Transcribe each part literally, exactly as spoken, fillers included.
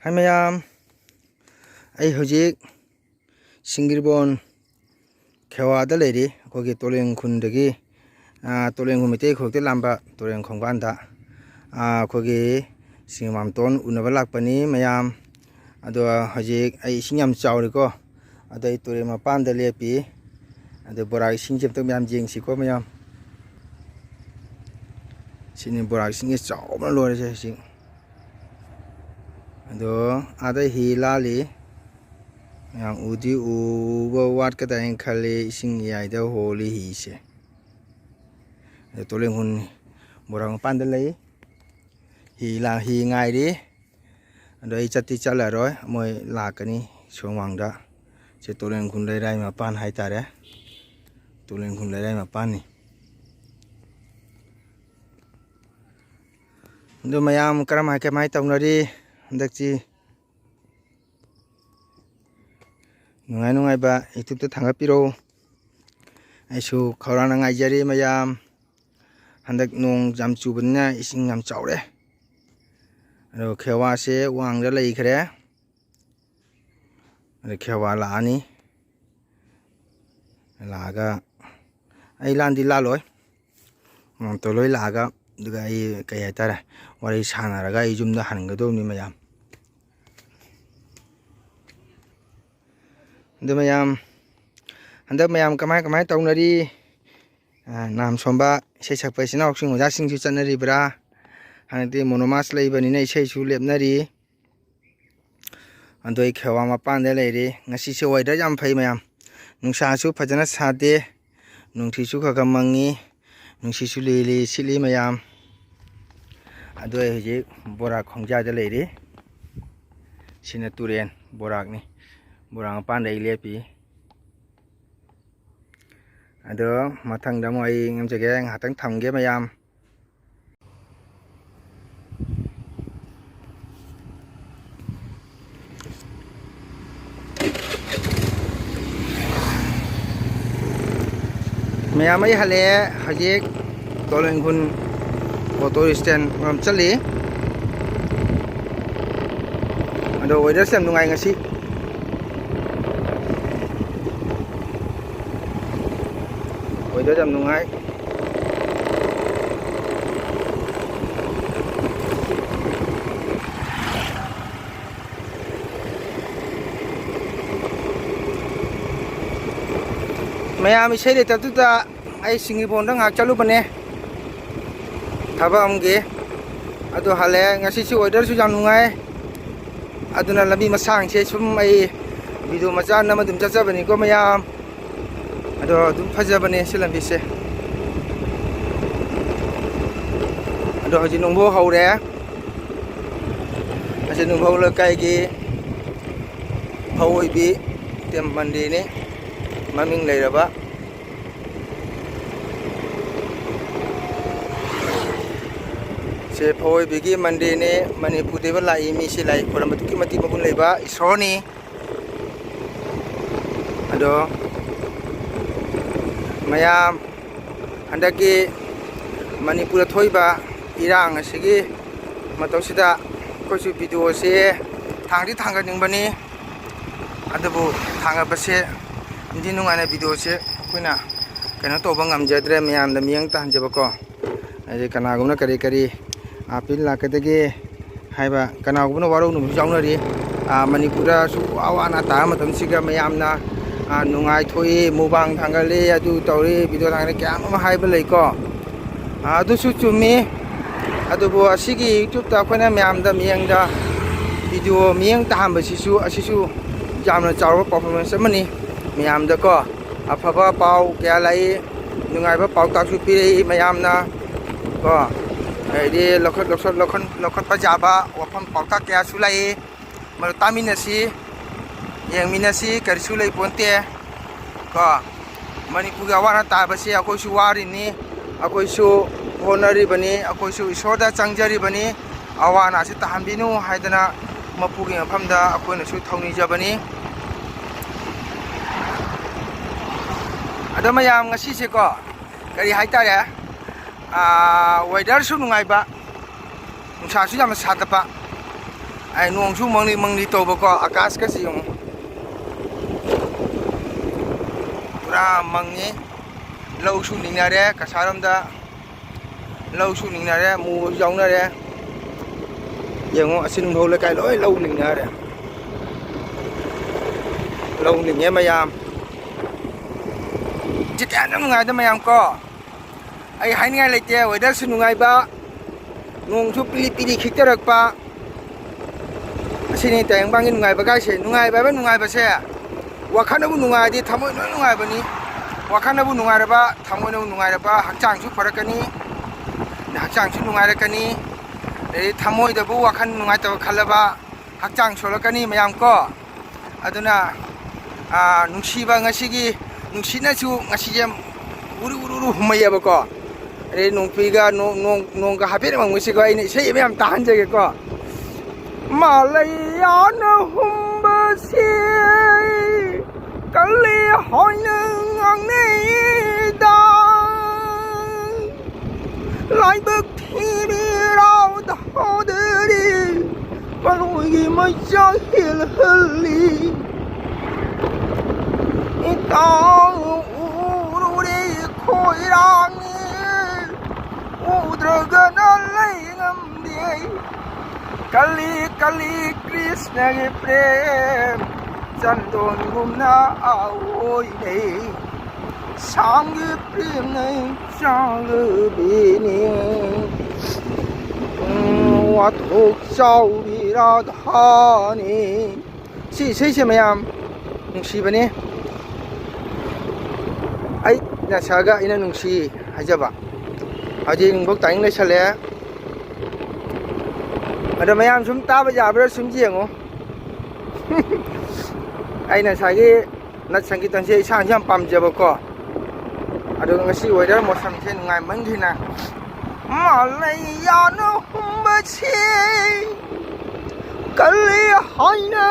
ꯍꯥꯏ ꯃꯌꯥꯝ, ꯑꯩ ꯍꯧꯖꯤꯛ ꯁꯤꯡꯒꯤꯔꯕꯣꯟ ꯈꯦꯋꯥꯗ ꯂꯩꯔꯤ꯫ ꯑꯩꯈꯣꯏꯒꯤ ꯇꯣꯂꯦꯡ ꯈꯨꯟꯗꯒꯤ, ꯑꯥ, ꯇꯣꯂꯦꯡ ꯈꯨꯟ ꯃꯩꯇꯩ ꯈꯨꯜꯂꯛꯇ ꯂꯥꯝꯕ ꯇꯣꯂꯦꯡ ꯈꯣꯡꯕꯥꯟꯗ, ꯑꯥ, ꯑꯩꯈꯣꯏꯒꯤ ꯁꯤꯡ ꯃꯥꯝꯇꯣꯟ ꯎꯅꯕ ꯂꯥꯛꯄꯅꯤ ꯃꯌꯥꯝ꯫ ꯑꯗꯣ ꯍꯧꯖꯤꯛ ꯑꯩ ꯏꯁꯤꯡ ꯌꯥꯝ ꯆꯥꯎꯔꯤꯀꯣ꯫ ꯑꯗꯣ ꯑꯩ ꯇꯨꯔꯦꯜ ꯃꯄꯥꯟꯗ ꯂꯦꯞꯄꯤ꯫ ꯑꯗꯣ ꯕꯣꯔꯥ ꯏꯁꯤꯡꯁꯦ ꯑꯝꯇ ꯃꯌꯥꯝ ꯌꯦꯡꯁꯤꯀꯣ ꯃꯌꯥꯝ꯫ ꯁꯤꯅꯤ ꯕꯣꯔꯥ ꯏꯁꯤꯡꯁꯦ ꯆꯥꯎꯕꯅ ꯂꯣꯏꯔꯦꯁꯦ ꯍꯧꯖꯤꯛ꯫ ꯑꯗꯣ ꯑꯥꯗ ꯍꯤ ꯂꯥꯜꯂꯤ꯫ ꯃꯌꯥꯝ ꯎꯗꯤ ꯎꯕ ꯋꯥꯠꯀꯗ꯭ꯔꯥ ꯍꯥꯏꯅ ꯈꯜꯂꯤ, ꯏꯁꯤꯡ ꯏꯌꯥꯏꯗ ꯍꯣꯜꯂꯤ ꯍꯤꯁꯦ꯫ ꯑꯗꯣ ꯇꯣꯂꯦꯡ ꯈꯨꯟ ꯕꯣꯔꯥ ꯃꯄꯥꯟꯗ ꯂꯩ꯫ ꯍꯤ ꯂꯥ-, ꯍꯤ ꯉꯥꯏꯔꯤ꯫ ꯑꯗꯣ ꯑꯩ ꯆꯠꯇꯤ ꯆꯠꯂꯔꯣꯏ, ꯃꯣꯏ ꯂꯥꯛꯀꯅꯤ ꯁꯣꯝ ꯋꯥꯡꯗ꯫ ꯁꯦ ꯇꯣꯂꯦꯡ ꯈꯨꯟ ꯂꯩꯔꯥꯏ ꯃꯄꯥꯟ ꯍꯥꯏꯇꯥꯔꯦ꯫ ꯇꯣꯂꯦꯡ ꯈꯨꯟ ꯂꯩꯔꯥꯏ ꯃꯄꯥꯟꯅꯤ꯫ ꯑꯗꯨ ꯃꯌꯥꯝ ꯀꯔꯝꯍꯥꯏ ꯀꯃꯥꯏ ꯇꯧꯅꯔꯤ ꯍꯟꯗꯛꯁꯤ? ꯅꯨꯡꯉꯥꯏ ꯅꯨꯡꯉꯥꯏꯕ YouTubeꯇ ꯊꯥꯡꯒꯠꯄꯤꯔꯛꯎ꯫ ꯑꯩꯁꯨ ꯈꯧꯔꯥꯡꯅ ꯉꯥꯏꯖꯔꯤ ꯃꯌꯥꯝ꯫ ꯍꯟꯗꯛ ꯅꯣꯡ ꯌꯥꯝ ꯆꯨꯕꯅꯤꯅ ꯏꯁꯤꯡ ꯌꯥꯝ ꯆꯥꯎꯔꯦ꯫ ꯑꯗꯣ ꯈꯦꯋꯥꯁꯦ ꯋꯥꯡꯗ ꯂꯩꯈ꯭ꯔꯦ꯫ ꯑꯗꯣ ꯈꯦꯋꯥ ꯂꯥꯛꯑꯅꯤ꯫ ꯂꯥꯛꯑꯒ ꯑꯩ ꯂꯥꯟꯗꯤ ꯂꯥꯜꯂꯣꯏ꯫ ꯃꯌꯥꯝꯇꯣ ꯂꯣꯏ ꯂꯥꯛꯑꯒ, ꯑꯗꯨꯒ ꯑꯩ ꯀꯩ ꯍꯥꯏꯇꯥꯔꯦ, ꯋꯥꯔꯤ ꯁꯥꯟꯅꯔꯒ ꯑꯩ ꯌꯨꯝꯗ ꯍꯟꯒꯗꯧꯕꯅꯤ ꯃꯌꯥꯝ꯫ ꯑꯗꯨ ꯃꯌꯥꯝ, ꯍꯟꯗꯛ ꯃꯌꯥꯝ ꯀꯃꯥꯏ ꯀꯃꯥꯏ ꯇꯧꯅꯔꯤ? ꯑ, ꯅꯥꯝ ꯁꯣꯝꯕ ꯏꯁꯩ ꯁꯛꯄ ꯏꯆꯤꯟ ꯏꯅꯥꯎꯁꯤꯡ ꯑꯣꯖꯥꯁꯤꯡꯁꯨ ꯆꯠꯅꯔꯤꯕ꯭ꯔꯥ? ꯍꯟꯗꯛꯇꯤ ꯃꯣꯅꯣꯃꯥꯁ ꯂꯩꯕꯅꯤꯅ ꯏꯁꯩꯁꯨ ꯂꯦꯞꯅꯔꯤ꯫ ꯑꯗꯣ ꯑꯩ ꯈꯦꯋꯥ ꯃꯄꯥꯟꯗ ꯂꯩꯔꯤ꯫ ꯉꯁꯤꯁꯦ weather ꯌꯥꯝ ꯐꯩ ꯃꯌꯥꯝ꯫ ꯅꯨꯡꯁꯥꯁꯨ ꯐꯖꯅ ꯁꯥꯗꯦ꯫ ꯅꯨꯡꯁꯤꯠꯁꯨ ꯈꯔ ꯈꯔ ꯃꯪꯉꯤ꯫ ꯅꯨꯡꯁꯤꯠꯁꯨ ꯂꯤꯂꯤ ꯁꯤꯠꯂꯤ ꯃꯌꯥꯝ꯫ ꯑꯗꯣ ꯑꯩ ꯍꯧꯖꯤꯛ ꯕꯣꯔꯥ ꯈꯣꯡꯖꯥꯗ ꯂꯩꯔꯤ꯫ ꯁꯤꯅ ꯇꯨꯔꯦꯟ ꯕꯣꯔꯥꯛꯅꯤ꯫ ꯕꯣꯔꯥꯛ ꯃꯄꯥꯟꯗ ꯑꯩ ꯂꯦꯞꯄꯤ꯫ ꯑꯗꯣ ꯃꯊꯪꯗ ꯑꯃꯨꯛ ꯑꯩ ꯉꯝꯖꯒꯦ, ꯉꯥꯏꯍꯥꯛꯇꯪ ꯊꯝꯒꯦ ꯃꯌꯥꯝ꯫ ꯃꯌꯥꯝ ꯑꯩ ꯍꯜꯂꯛꯑꯦ꯫ ꯍꯧꯖꯤꯛ ꯇꯣꯂꯦꯡ ꯈꯨꯟ auto stand ꯔꯣꯝ ꯆꯠꯂꯤ꯫ ꯑꯗꯣ weatherꯁꯦ ꯌꯥꯝ ꯅꯨꯡꯉꯥꯏ ꯉꯁꯤ꯫ Weather ꯌꯥꯝ ꯅꯨꯡꯉꯥꯏ꯫ ꯃꯌꯥꯝ, ꯏꯁꯩ ꯂꯩꯇꯕꯗꯨꯗ ꯑꯩ ꯁꯤꯡꯒꯤꯕꯣꯟꯗ ꯉꯥꯏꯍꯥꯛ ꯆꯠꯂꯨꯕꯅꯦ, ꯊꯕꯛ ꯑꯃꯒꯤ꯫ ꯑꯗꯨ ꯍꯜꯂꯛꯑꯦ꯫ ꯉꯁꯤꯁꯨ weatherꯁꯨ ꯌꯥꯝ ꯅꯨꯡꯉꯥꯏ꯫ ꯑꯗꯨꯅ ꯂꯝꯕꯤ ꯃꯁꯥꯡꯁꯦ ꯁꯨꯝ ꯑꯩ video ꯃꯆꯥ ꯅꯝꯃ ꯑꯗꯨꯝ ꯆꯠꯆꯕꯅꯤꯀꯣ ꯃꯌꯥꯝ꯫ ꯑꯗꯣ ꯑꯗꯨꯝ ꯐꯖꯕꯅꯦ ꯁꯤ ꯂꯝꯕꯤꯁꯦ꯫ ꯑꯗꯣ ꯍꯧꯖꯤꯛ ꯅꯨꯡꯐꯧ ꯍꯧꯔꯦ꯫ ꯑꯁꯤ ꯅꯨꯡꯐꯧ ꯂꯩꯀꯥꯏꯒꯤ ꯐꯧ ꯑꯣꯏꯕꯤ ꯇꯦꯝ ꯃꯟꯗꯤꯔꯅꯤ ꯃꯃꯤꯡ ꯂꯩꯔꯕ꯫ ꯁꯦ ꯐꯧ ꯑꯣꯏꯕꯤꯒꯤ ꯃꯟꯗꯤꯔꯅꯤ꯫ ꯃꯅꯤꯄꯨꯔꯗꯩꯕ ꯂꯥꯛꯏ ꯃꯤꯁꯤ ꯂꯥꯏ ꯈꯣꯏꯔꯝꯕ ꯑꯗꯨꯛꯀꯤ ꯃꯇꯤꯛ ꯃꯒꯨꯟ ꯂꯩꯕ ꯏꯁꯣꯔꯅꯤ꯫ ꯑꯗꯣ ꯃꯌꯥꯝ, ꯍꯟꯗꯛꯀꯤ ꯃꯅꯤꯄꯨꯔꯗ ꯊꯣꯛꯏꯕ ꯏꯔꯥꯡ ꯑꯁꯤꯒꯤ ꯃꯇꯧꯁꯤꯗ ꯑꯩꯈꯣꯏꯁꯨ videoꯁꯦ ꯊꯥꯡꯗꯤ ꯊꯥꯡꯒꯠꯅꯤꯡꯕꯅꯤ, ꯑꯗꯨꯕꯨ ꯊꯥꯡꯒꯠꯄꯁꯦ ꯅꯤꯡꯊꯤ ꯅꯨꯡꯉꯥꯏꯅ videoꯁꯦ ꯑꯩꯈꯣꯏꯅ ꯀꯩꯅꯣ ꯇꯧꯕ ꯉꯝꯖꯗ꯭ꯔꯦ, ꯃꯌꯥꯝꯗ ꯃꯤꯠꯌꯦꯡ ꯇꯥꯍꯟꯖꯕꯀꯣ꯫ ꯍꯥꯏꯗꯤ ꯀꯅꯥꯒꯨꯝꯕꯅ ꯀꯔꯤ ꯀꯔꯤ appeal ꯂꯥꯛꯀꯗꯒꯦ ꯍꯥꯏꯕ, ꯀꯅꯥꯒꯨꯝꯕꯅ ꯋꯥꯔꯧꯅꯕꯁꯨ ꯌꯥꯎꯅꯔꯤ꯫ ꯑꯥ, ꯃꯅꯤꯄꯨꯔꯗ ꯑꯁꯨꯛ ꯋꯥ ꯋꯥꯅ ꯇꯥꯔ ꯃꯇꯝꯁꯤꯒ ꯃꯌꯥꯝꯅ, ꯑꯥ, ꯅꯨꯡꯉꯥꯏꯊꯣꯛꯏ, mukbang ꯊꯥꯡꯒꯠꯂꯤ, ꯑꯗꯨ ꯇꯧꯔꯤ, video ꯊꯥꯡꯒꯠꯂꯤ, ꯀꯌꯥ ꯑꯃ ꯍꯥꯏꯕ ꯂꯩꯀꯣ꯫ ꯑꯥ, ꯑꯗꯨꯁꯨ ꯆꯨꯝꯃꯤ꯫ ꯑꯗꯨꯕꯨ ꯑꯁꯤꯒꯤ YouTubeꯇ ꯑꯩꯈꯣꯏꯅ ꯃꯌꯥꯝꯗ ꯃꯤꯠꯌꯦꯡꯗ video ꯃꯤꯠꯌꯦꯡ ꯇꯥꯍꯟꯕꯁꯤꯁꯨ, ꯑꯁꯤꯁꯨ ꯌꯥꯝꯅ ꯆꯥꯎꯔꯕ performance ꯑꯃꯅꯤ꯫ ꯃꯌꯥꯝꯗꯀꯣ ꯑꯐꯕ ꯄꯥꯎ ꯀꯌꯥ ꯂꯥꯛꯏ, ꯅꯨꯡꯉꯥꯏꯕ ꯄꯥꯎꯇꯥꯛꯁꯨ ꯄꯤꯔꯛꯏ ꯃꯌꯥꯝꯅ ꯀꯣ꯫ ꯑꯗꯩꯗꯤ ꯂꯧꯈꯠ, ꯂꯧꯈꯠ, ꯂꯧꯈꯠ, ꯂꯧꯈꯠꯄ ꯌꯥꯕ ꯋꯥꯐꯝ ꯄꯥꯎꯇꯥꯛ ꯀꯌꯥꯁꯨ ꯂꯥꯛꯏ꯫ ꯃꯗꯨ ꯇꯥꯃꯤꯟꯅꯁꯤ, ꯌꯦꯡꯃꯤꯟꯅꯁꯤ, ꯀꯔꯤꯁꯨ ꯂꯩꯄꯣꯟꯇꯦ ꯀꯣ꯫ ꯃꯅꯤꯄꯨꯔꯒꯤ ꯑꯋꯥ ꯑꯅꯥ ꯇꯥꯕꯁꯤ ꯑꯩꯈꯣꯏꯁꯨ ꯋꯥꯔꯤꯅꯤ, ꯑꯩꯈꯣꯏꯁꯨ ꯍꯣꯠꯅꯔꯤꯕꯅꯤ, ꯑꯩꯈꯣꯏꯁꯨ ꯏꯁꯣꯔꯗ ꯆꯪꯖꯔꯤꯕꯅꯤ꯫ ꯑꯋꯥ ꯑꯅꯥꯁꯤ ꯇꯥꯍꯟꯕꯤꯅꯨ ꯍꯥꯏꯗꯅ ꯃꯄꯨꯒꯤ ꯃꯐꯝꯗ ꯑꯩꯈꯣꯏꯅꯁꯨ ꯊꯧꯅꯤꯖꯕꯅꯤ꯫ ꯑꯗꯣ ꯃꯌꯥꯝ, ꯉꯁꯤꯁꯦꯀꯣ, ꯀꯔꯤ ꯍꯥꯏꯇꯥꯔꯦ, ꯑꯥ, weatherꯁꯨ ꯅꯨꯡꯉꯥꯏꯕ, ꯅꯨꯡꯁꯥꯁꯨ ꯌꯥꯝꯅ ꯁꯥꯗꯕ, ꯑꯩ ꯅꯣꯡꯁꯨ ꯃꯪꯂꯤ ꯃꯪꯂꯤ ꯇꯧꯕꯀꯣ, ꯑꯀꯥꯁꯀꯁꯤ ꯌꯦꯡꯉꯨ꯫ ꯄꯨꯔꯥ ꯃꯪꯉꯤ꯫ ꯂꯧꯁꯨ ꯂꯤꯡꯅꯔꯦ, ꯀꯁꯥꯔꯣꯝꯗ ꯂꯧꯁꯨ ꯂꯤꯡꯅꯔꯦ, ꯃꯨꯕꯁꯨ ꯌꯥꯎꯅꯔꯦ꯫ ꯌꯦꯡꯉꯨ, ꯑꯁꯤ ꯅꯨꯡꯊꯧ ꯂꯩꯀꯥꯏ ꯂꯣꯏ ꯂꯧ ꯂꯤꯡꯅꯔꯦ꯫ ꯂꯧ ꯂꯤꯡꯉꯦ ꯃꯌꯥꯝ꯫ ꯖꯤꯇꯦꯟ ꯌꯥꯝ ꯅꯨꯡꯉꯥꯏꯗ ꯃꯌꯥꯝ ꯀꯣ꯫ ꯑꯩ ꯍꯥꯏꯅꯤꯡꯉꯥꯏ ꯂꯩꯇꯦ, ꯋꯦꯗꯔꯁꯨ ꯅꯨꯡꯉꯥꯏꯕ, ꯅꯣꯡꯁꯨ ꯄꯤꯔꯤ ꯄꯤꯔꯤ ꯈꯤꯛꯇꯔꯛꯄ꯫ ꯑꯁꯤꯅꯤ ꯇꯥꯏꯕꯪꯄꯥꯟꯒꯤ ꯅꯨꯡꯉꯥꯏꯕ ꯀꯥꯏꯁꯦ꯫ ꯅꯨꯡꯉꯥꯏꯕ ꯍꯥꯏꯕ ꯅꯨꯡꯉꯥꯏꯕꯁꯦ, ꯋꯥꯈꯜꯅꯕꯨ ꯅꯨꯡꯉꯥꯏꯔꯗꯤ ꯊꯃꯣꯏ ꯂꯣꯏ ꯅꯨꯡꯉꯥꯏꯕꯅꯤ꯫ ꯋꯥꯈꯜꯅꯕꯨ ꯅꯨꯡꯉꯥꯏꯔꯕ, ꯊꯃꯣꯏꯅꯕꯨ ꯅꯨꯡꯉꯥꯏꯔꯕ, ꯍꯛꯆꯥꯡꯁꯨ ꯐꯔꯛꯀꯅꯤ, ꯍꯛꯆꯥꯡꯁꯨ ꯅꯨꯡꯉꯥꯏꯔꯛꯀꯅꯤ꯫ ꯑꯗꯩ ꯊꯃꯣꯏꯗꯕꯨ ꯋꯥꯈꯜ ꯅꯨꯡꯉꯥꯏꯇꯕ ꯈꯜꯂꯕ, ꯍꯛꯆꯥꯡ ꯁꯣꯛꯂꯛꯀꯅꯤ ꯃꯌꯥꯝ ꯀꯣ꯫ ꯑꯗꯨꯅ, ꯑꯥ, ꯅꯨꯡꯁꯤꯕ ꯉꯁꯤꯒꯤ, ꯅꯨꯡꯁꯤꯠꯅꯁꯨ ꯉꯁꯤꯁꯦ ꯎꯔꯨ ꯎꯔꯨ ꯎꯔꯨ ꯍꯨꯝꯃꯩꯑꯕꯀꯣ꯫ ꯑꯗꯩ ꯅꯣꯡꯄꯤꯒ ꯅꯣꯡ-, ꯅꯣꯡ-, ꯅꯣꯡꯒ ꯍꯥꯏꯐꯦꯠ ꯃꯪꯕꯁꯤꯒ ꯑꯩꯅ ꯏꯁꯩ ꯑꯃ ꯌꯥꯝ ꯇꯥꯍꯟꯖꯒꯦꯀꯣ꯫ ꯃꯥꯂꯩꯌꯥꯅ ꯍꯨꯝꯕꯁꯦ ꯀꯜꯂꯤ ꯍꯥꯏꯅ ꯉꯥꯡꯅꯩꯗ꯫ ꯂꯥꯏꯕꯛ ꯊꯤꯔꯤꯔꯥꯎ ꯊꯥꯗꯔꯤ, ꯃꯔꯣꯏꯒꯤ ꯃꯩꯆꯥꯛ ꯍꯦꯜꯍꯜꯂꯤ꯫ ꯏꯇꯥꯎ ꯎꯔꯨꯔꯦ ꯈꯣꯏꯔꯥꯡꯉꯤ, ꯎꯗ꯭ꯔꯒꯅ ꯂꯩ ꯉꯝꯗꯦ꯫ ꯀꯂꯤ ꯀꯂꯤ ꯀ꯭ꯔꯤꯁꯅꯒꯤ ꯄ꯭ꯔꯦꯝ, ꯆꯟꯗꯣꯟꯒꯨꯝꯅ ꯑꯣꯏꯅꯩ꯫ ꯁꯥꯝꯒꯤ ꯄ꯭ꯔꯦꯝꯅ ꯆꯥꯂꯨꯕꯤꯅꯤ꯫ ꯎꯝ, ꯋꯥꯊꯣꯛ ꯆꯥꯎꯕꯤ ꯔꯥꯙꯥꯅꯤ꯫ ꯁꯤ ꯏꯁꯩꯁꯦ ꯃꯌꯥꯝ ꯅꯨꯡꯁꯤꯕꯅꯤ꯫ ꯑꯩ ꯅꯁꯥꯒ ꯑꯩꯅ ꯅꯨꯡꯁꯤ ꯍꯥꯏꯖꯕ꯫ ꯍꯧꯖꯤꯛ ꯅꯨꯡꯐꯧ ꯇꯥꯏꯅꯤꯡ ꯂꯩꯁꯜꯂꯦ꯫ ꯑꯗꯣ ꯃꯌꯥꯝ ꯁꯨꯝ ꯇꯥꯕ ꯌꯥꯕ꯭ꯔꯥ ꯁꯨꯝ ꯌꯦꯡꯉꯣ꯫ ꯑꯩꯅ ꯉꯁꯥꯏꯒꯤ ꯅꯠ ꯁꯪꯀꯤꯔꯇꯟꯁꯦ ꯏꯁꯥꯅꯁꯨ ꯌꯥꯝ ꯄꯥꯝꯖꯕꯀꯣ꯫ ꯑꯗꯨꯒ ꯉꯁꯤ ꯋꯦꯗꯔ ꯃꯣꯁꯝꯁꯦ ꯅꯨꯡꯉꯥꯏꯃꯟꯈꯤꯅ, ꯃꯥꯂꯩꯌꯥꯅ ꯍꯨꯝꯕꯁꯦ ꯀꯜꯂꯤ ꯍꯥꯏꯅ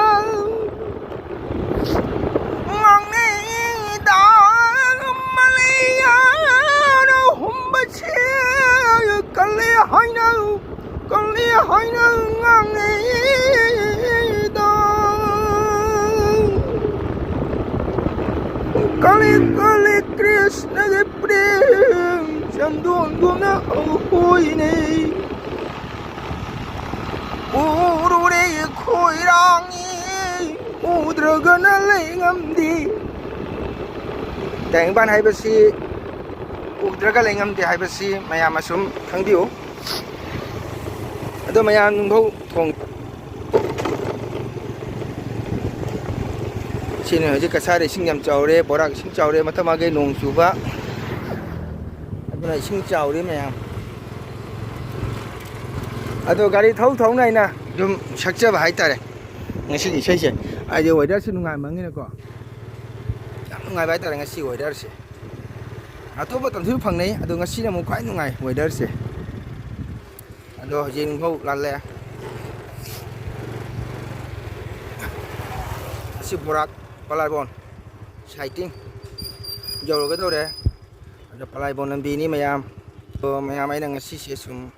ꯉꯥꯡꯅꯩꯗ꯫ ꯃꯥꯂꯩꯌꯥꯅ ꯍꯨꯝꯕꯁꯦ ꯀꯜꯂꯤ ꯍꯥꯏꯅ, ꯀꯜꯂꯤ ꯍꯥꯏꯅ ꯉꯥꯡꯅꯩ꯫ ꯗꯣꯟꯗꯨꯅ ꯑꯩꯈꯣꯏꯅꯦ꯫ ꯎꯔꯨꯔꯦ ꯈꯣꯏꯔꯥꯡꯉꯤ, ꯎꯗ꯭ꯔꯒꯅ ꯂꯩ ꯉꯝꯗꯦ꯫ ꯇꯥꯏꯕꯪꯄꯥꯟ ꯍꯥꯏꯕꯁꯤ ꯎꯗ꯭ꯔꯒ ꯂꯩ ꯉꯝꯗꯦ ꯍꯥꯏꯕꯁꯤ ꯃꯌꯥꯝ ꯑꯁꯨꯝ ꯈꯪꯕꯤꯌꯨ꯫ ꯑꯗꯣ ꯃꯌꯥꯝ ꯅꯨꯡꯐꯧ ꯊꯣꯡ ꯁꯤꯅꯤ ꯍꯧꯖꯤꯛ ꯀꯁꯥꯔꯗ ꯏꯁꯤꯡ ꯌꯥꯝ ꯆꯥꯎꯔꯦ, ꯕꯣꯔꯥꯛ ꯏꯁꯤꯡ ꯆꯥꯎꯔꯦ, ꯃꯇꯝ ꯃꯥꯒꯤ ꯅꯣꯡ ꯆꯨꯕ, ꯑꯗꯨꯅ ꯏꯁꯤꯡ ꯆꯥꯎꯔꯦ ꯃꯌꯥꯝ꯫ ꯑꯗꯣ ꯒꯥꯔꯤ ꯊꯧ ꯊꯧꯅ ꯑꯩꯅ ꯑꯗꯨꯝ ꯁꯛꯆꯕ ꯍꯥꯏꯇꯥꯔꯦ ꯉꯁꯤꯒꯤ ꯏꯁꯩꯁꯦ, ꯍꯥꯏꯗꯤ ꯋꯦꯗꯔꯁꯦ ꯅꯨꯡꯉꯥꯏꯃꯟꯒꯤꯅꯀꯣ, ꯌꯥꯝ ꯅꯨꯡꯉꯥꯏꯕ ꯍꯥꯏꯇꯥꯔꯦ ꯉꯁꯤ ꯋꯦꯗꯔꯁꯦ꯫ ꯑꯇꯣꯞꯄ ꯃꯇꯝꯁꯨ ꯐꯪꯅꯩ, ꯑꯗꯣ ꯉꯁꯤꯅ ꯑꯃꯨꯛ ꯈ꯭ꯋꯥꯏ ꯅꯨꯡꯉꯥꯏ ꯋꯦꯗꯔꯁꯦ꯫ ꯑꯗꯣ ꯍꯧꯖꯤꯛ ꯅꯤꯡꯊꯧ ꯂꯥꯜꯂꯦ꯫ ꯑꯁꯤ ꯕꯣꯔꯥꯛ ꯄꯂꯥꯏꯕꯣꯟ ꯁꯥꯏꯇꯤꯡ ꯌꯧꯔꯒꯗꯧꯔꯦ꯫ ꯑꯗꯣ ꯄꯂꯥꯏꯕꯣꯟ ꯂꯝꯕꯤꯅꯤ ꯃꯌꯥꯝ꯫ ꯑꯗꯣ ꯃꯌꯥꯝ ꯑꯩꯅ ꯉꯁꯤꯁꯦ ꯁꯨꯝ,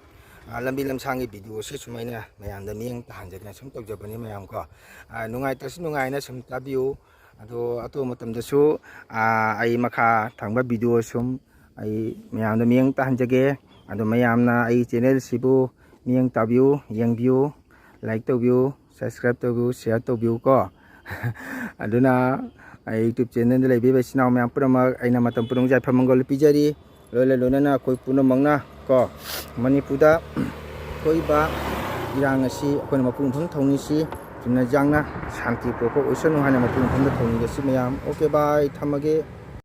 ꯑ, ꯂꯝꯕꯤ ꯂꯝꯁꯥꯡꯒꯤ ꯚꯤꯗꯤꯑꯣꯁꯦ ꯁꯨꯝ ꯑꯩꯅ ꯃꯌꯥꯝꯗ ꯃꯤꯠꯌꯦꯡ ꯇꯥꯍꯟꯖꯒꯦꯅ ꯁꯨꯝ ꯇꯧꯖꯕꯅꯤ ꯃꯌꯥꯝ ꯀꯣ꯫ ꯑ, ꯅꯨꯡꯉꯥꯏꯇ꯭ꯔꯁꯨ ꯅꯨꯡꯉꯥꯏꯅ ꯁꯨꯝ ꯇꯥꯕꯤꯌꯨ꯫ ꯑꯗꯣ ꯑꯇꯣꯞꯄ ꯃꯇꯝꯗꯁꯨ, ꯑ, ꯑꯩ ꯃꯈꯥ ꯊꯪꯕ ꯚꯤꯗꯤꯑꯣ ꯁꯨꯝ ꯑꯩ ꯃꯌꯥꯝꯗ ꯃꯤꯠꯌꯦꯡ ꯇꯥꯍꯟꯖꯒꯦ꯫ ꯑꯗꯣ ꯃꯌꯥꯝꯅ ꯑꯩ ꯆꯦꯅꯦꯜꯁꯤꯕꯨ ꯃꯤꯠꯌꯦꯡ ꯇꯥꯕꯤꯌꯨ, ꯌꯦꯡꯕꯤꯌꯨ, ꯂꯥꯏꯛ ꯇꯧꯕꯤꯌꯨ, ꯁꯕꯁꯀ꯭ꯔꯥꯏꯕ ꯇꯧꯕꯤꯌꯨ, ꯁꯤꯌꯥꯔ ꯇꯧꯕꯤꯌꯨ ꯀꯣ꯫ ꯑꯗꯨꯅ ꯑꯩ ꯌꯨꯇ꯭ꯌꯨꯕ ꯆꯦꯅꯦꯜꯗ ꯂꯩꯕꯤꯕ ꯏꯆꯤꯟ ꯏꯅꯥꯎ ꯃꯌꯥꯝ ꯄꯨꯝꯅꯃꯛ ꯑꯩꯅ ꯃꯇꯝ ꯄꯨꯝꯅꯃꯛ ꯌꯥꯏꯐ ꯃꯪꯒꯣꯜ ꯄꯤꯖꯔꯤ꯫ ꯂꯣꯏꯅ ꯂꯣꯏꯅꯅ ꯑꯩꯈꯣꯏ ꯄꯨꯝꯅꯃꯛꯅ ꯀꯣ ꯃꯅꯤꯄꯨꯔꯗ ꯊꯣꯛꯏꯕ ꯏꯔꯥꯡ ꯑꯁꯤ ꯑꯩꯈꯣꯏꯅ ꯃꯄꯨꯡ ꯐꯥꯅ ꯊꯧꯅꯤꯁꯤ, ꯆꯨꯝꯅ ꯌꯥꯡꯅ ꯁꯥꯟꯇꯤ ꯄꯨꯔꯛꯄ ꯑꯣꯏꯁꯅꯨ ꯍꯥꯏꯅ ꯃꯄꯨꯡ ꯐꯥꯅ ꯊꯧꯅꯤꯡꯉꯁꯤ ꯃꯌꯥꯝ꯫ ꯑꯣꯀꯦ ꯕꯥꯏ, ꯊꯝꯃꯒꯦ꯫